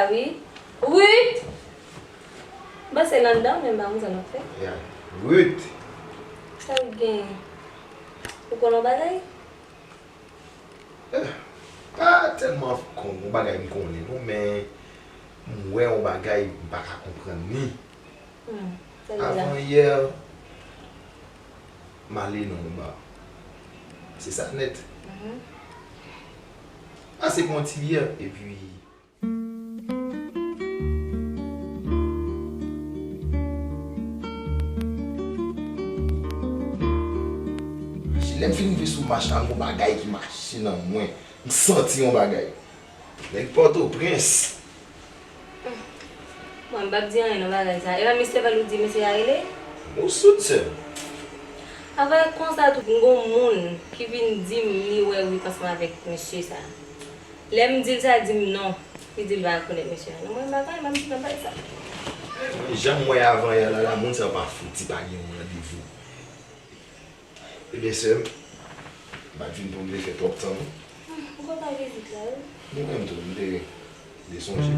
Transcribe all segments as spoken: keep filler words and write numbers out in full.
Wi. Ruth! Bon, se l anndan, men m pa konn sa l ap fè. Ya. Ruth! Sa Ruth genyen? Ou konn yon bagay? Eh, pa tèlman konn yon bagay m konnen, non, men m wè yon bagay m pa ka konprann li. Hmm, sa Ruth la. Avan yè, m ale nan yon ba. Se sa nèt. Mhm. Pase pran yon ti byè, epi Lè m fin rive sou mach la, m gon bagay ki mache nan mwen. M santi yon bagay. Nèg Pòtoprens. Mwen, m p ap di anyen nan bagay sa. E pa Mister Val ou di mesye a rele? Ou soud, sè m. Avè konsa tou, m gon moun ki vin di m li wè Ruth ansanm avèk mesye sa. Lè m di l sa, li di m non. Li di l pa rekonèt mesye a. Non, mwen, m pa konn, m pa m di nan bagay sa. Mwen, jan m wè avan yè la, la, moun sa yo pa fouti pa gen yon randevou. Ebyen, sè m, m pa t vin pou m te fè twòp tan, non. M kontan vizit la, wi. Mwen menm tou, m te, m te sonje.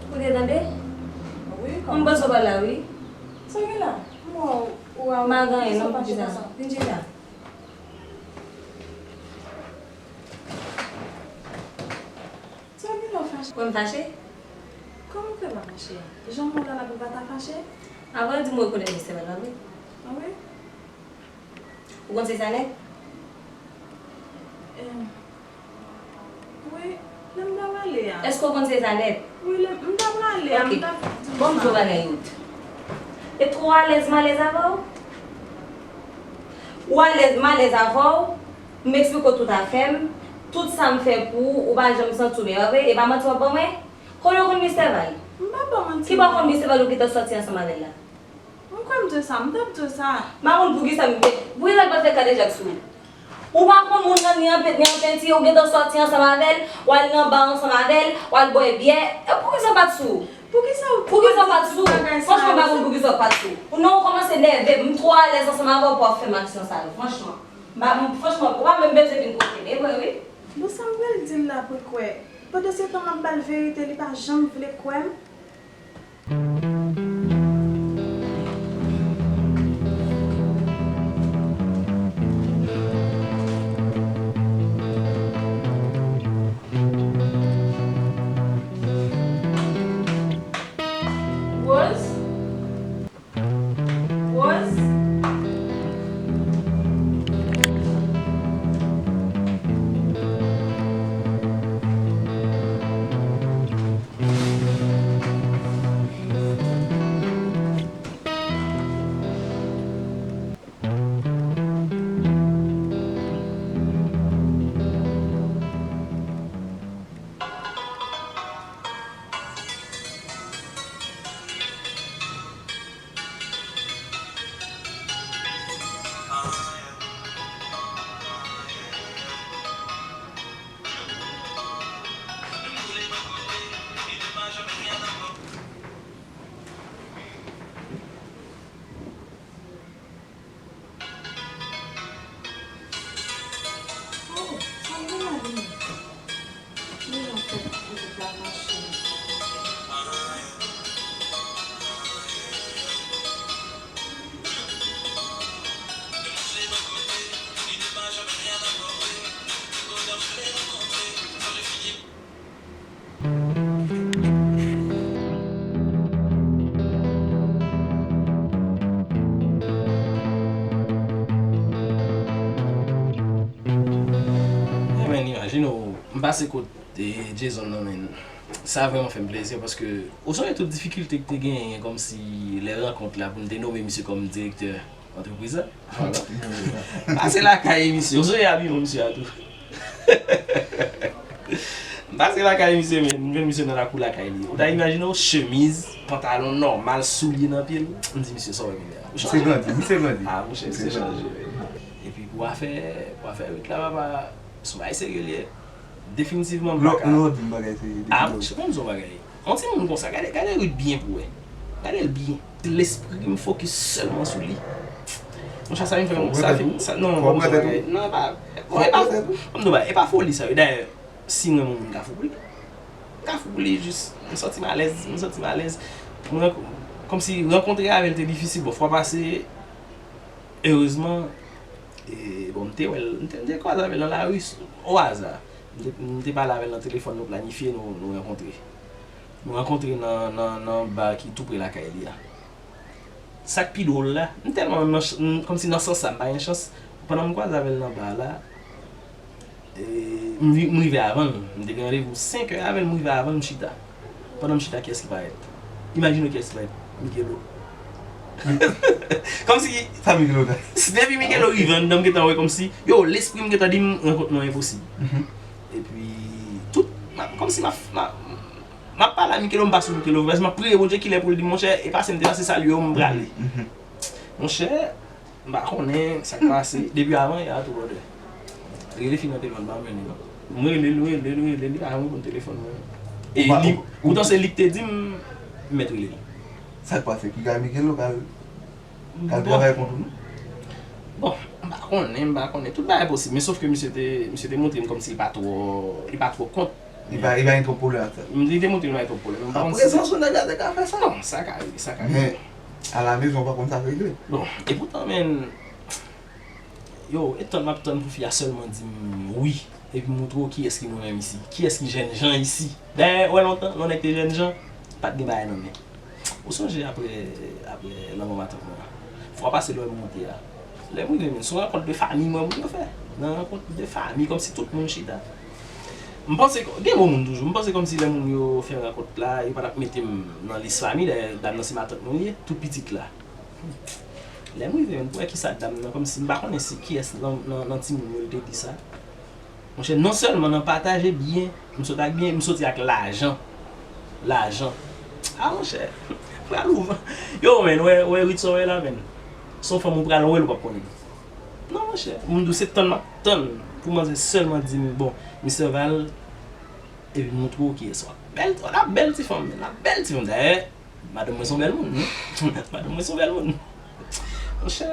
Ou te tande? Wi, m panse w pa la, wi. Sa gen la? M wè w, w a, m pa gen anyen, non, poukisa? Vin chita. Sa gen la w fache? Wè m fache? Kòman w fè pa fache? Jan w la la pou w pa ta fache? Avan di m rekonèt Mister Val, pa vre? A wi? Ou konn se sa nèt? Em, wi, lè m ta prale a. Èske w konn se sa nèt? Wi, lè m ta prale a, m ta di w sa. Ok. Bon, m di w bagay, Ruth. E twò alèz m alèz avè w? Ou alèz m alèz avè w? M eksplike w tout afè m, tout sa m fè pou ou, ou pa janm santi w byen, pa vre? E pa manti w ap ban mwen? Konnen w konn Mister Val? M pa ba w manti, non. Ki pa konn Mister Val ou gentan sòti ansanm avè l la? M kwè m di w sa, m t ap di w sa. M pa konn poukisa m te, poukisa l pa t fè kadejak sou ou? Ou pa konn moun nan ni an pent, ni an penti, ou gentan sòti ansanm avè l, w al nan ba ansanm avè l, w al bwè byè, e poukisa w pa t sou ou? Poukisa w, poukisa w pa t sou ou? Franchman, m pa konn poukisa w pa t sou ou. Non, ou kòmanse nève m, m twò alèz ansanm avè w pou w ap fè m aksyon sa yo, franchman. M pa, m, franchman, ou pa menm bezwen vin kote m, e vre wi. Bon, sa m pral di l la pou l kwè? Pandansetan m ap ba l verite, li pa janm vle kwè m. Rose? Rose? Men, imajine w, m pase kot, eh, Jason nan men. Sa vrèman fè m plezi paske ou sonje tout difikilte ki te genyen kòmsi lè rankont la pou n te nome misye kòm direktè antrepriz la. Pase lakay misye, ou sonje abiman misye a tou. M pase lakay misye, men m jwenn misye nan lakou lakay li. Ou ta imajine w, chemiz, pantalon nòmal, soulye nan pye l. M di misye sa w wè m ye a. Ou chanje. Misye grandi, misye grandi. Ah, monchè, misye chanje. Epi pou afè, pou afè Ruth la, papa, sou bagay serye li ye. Definitivman, m pa ka. Lè w di m bagay serye, ah, monchè, ban m di w bagay. Yon timoun konsa, gade, gade Ruth byen pou wè. Gade l byen. Lespri m fokis sèlman sou li. Monchè, sa vin fè m, sa vin, sa, non, ban m di w bagay. Non, e pa, bon, e pa, ban m di w bagay, e pa foli sa yo. Dayè, si m renmen yon moun, m ka fou pou li. M ka fou pou li, jis, m santi m alèz, m santi m alèz. Mwen, kòmsi rankontre avè l te difisil. Bon, fwa pase, erezman, e, bon, m te wè l, m te, m te kwaze avè l nan lari, o aza. M te, m te pale avè l nan telefòn, nou planifye, nou, nou rankontre. Nou rankontre nan, nan, nan ba ki tou pre lakay li a. Sa k pi dwòl la, m tèlman nan ch-, m, kòmsi nan sans sa, m pa gen chans. Pandan m kwaze avè l nan ba la, e, m, ri- m rive avan l. M te gen randevou senk è avè l, m rive avan l, m chita. Pandan m chita, kiyès ki parèt? Imajine kiyès ki parèt? Miguelo. Kòmsi, sa Miguelo fè? Depi Miguelo rive anndan, m gentan wè kòmsi, yo, lespri m gentan di m rankont nou an enposib. Epi, tout, m ap, kòmsi m ap, m ap, m ap pale a Miguelo, m pa sou Miguelo, m ap priye Bondye kilè pou l di m, monchè, e pase m te pase salye w, m prale. Monchè, m pa konnen sa k pase, depi avan yè a tou, brother. Rele fi nan telefòn, pa menm li non. M rele l, rele l, rele l, li pa janm reponn telefòn mwen. E li, poutan se li k te di m, m mèt rele l. Sa k pase? Ki kay Miguelo k al, k al travay kont ou non? Bon, m pa konnen, m pa konnen. Tout bagay posib, men sof ke misye te, misye te montre m kòmsi li pa twò, li pa twò kont. Li pa, li pa gen twòp pwoblèm ak sa. Li te montre m li pa gen twòp pwoblèm. An prezans ou nèg la te ka fè sa? Non, sa ka rive, sa ka rive. Men, alamezon, pa konn sa k regle. Bon, e poutan, men, yo, e tann m ap tann pou fi a sèlman di m wi. Epi m montre w kiyès ki nou menm isi. Kiyès ki jènjan isi. Dayè, wè lontan, lè yon nèg te jènjan, pa t gen bagay nan men. Ou sonje apre, apre lanmò matant mwen an? Fwa pase lè m monte a. Lè m rive, men, se yon rankont de fanmi mwen moun yo fè. Nan rankont de fanmi, kòmsi tout moun chita. M panse, gen bon moun toujou. M panse kòmsi lè moun yo fè rankont la, yo pa t ap mete m nan lis fanmi, dayè, dam nan se matant mwen li ye, tou pitit la. Lè m rive, men, pou wè kisa dam nan, kòmsi m pa konnen si kiyès nan, nan, nan timoun yo l te di sa. Monchè, non sèlman nan pataje byen, m sot ak byen, m soti ak lajan. Lajan. Ah, monchè, pral ou. Yo, men, wè, wè Ritz wè la, men. Se yon fanm ou pral wè l, ou p ap konnen. Non, monchè, m di w se tann m ap tann pou manzè sèlman di m, bon, Mister Val, epi montre w kiyès w ap. Bèl, w ap bèl ti fanm, men, w ap bèl ti fanm. Dayè, madanm mwen se yon bèl moun, wi. Madanm mwen se yon bèl moun. Monchè,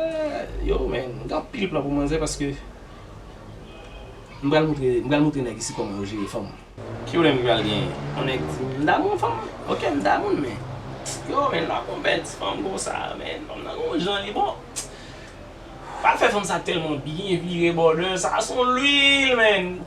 yo, men, m gen anpil plan pou manzè paske m pral montre, m pral montre nèg isi kòman yo jere fanm. Ki pwoblèm ki pral genyen? Yon nèg di m, "M damou fanm." Ok, m damou l, men, yo, men, lè w ap yon bèl ti fanm konsa, men, fanm nan gen yon jan li bon. Pral fè fanm sa tèlman byen vire bòdè, sa se yon lwil, men.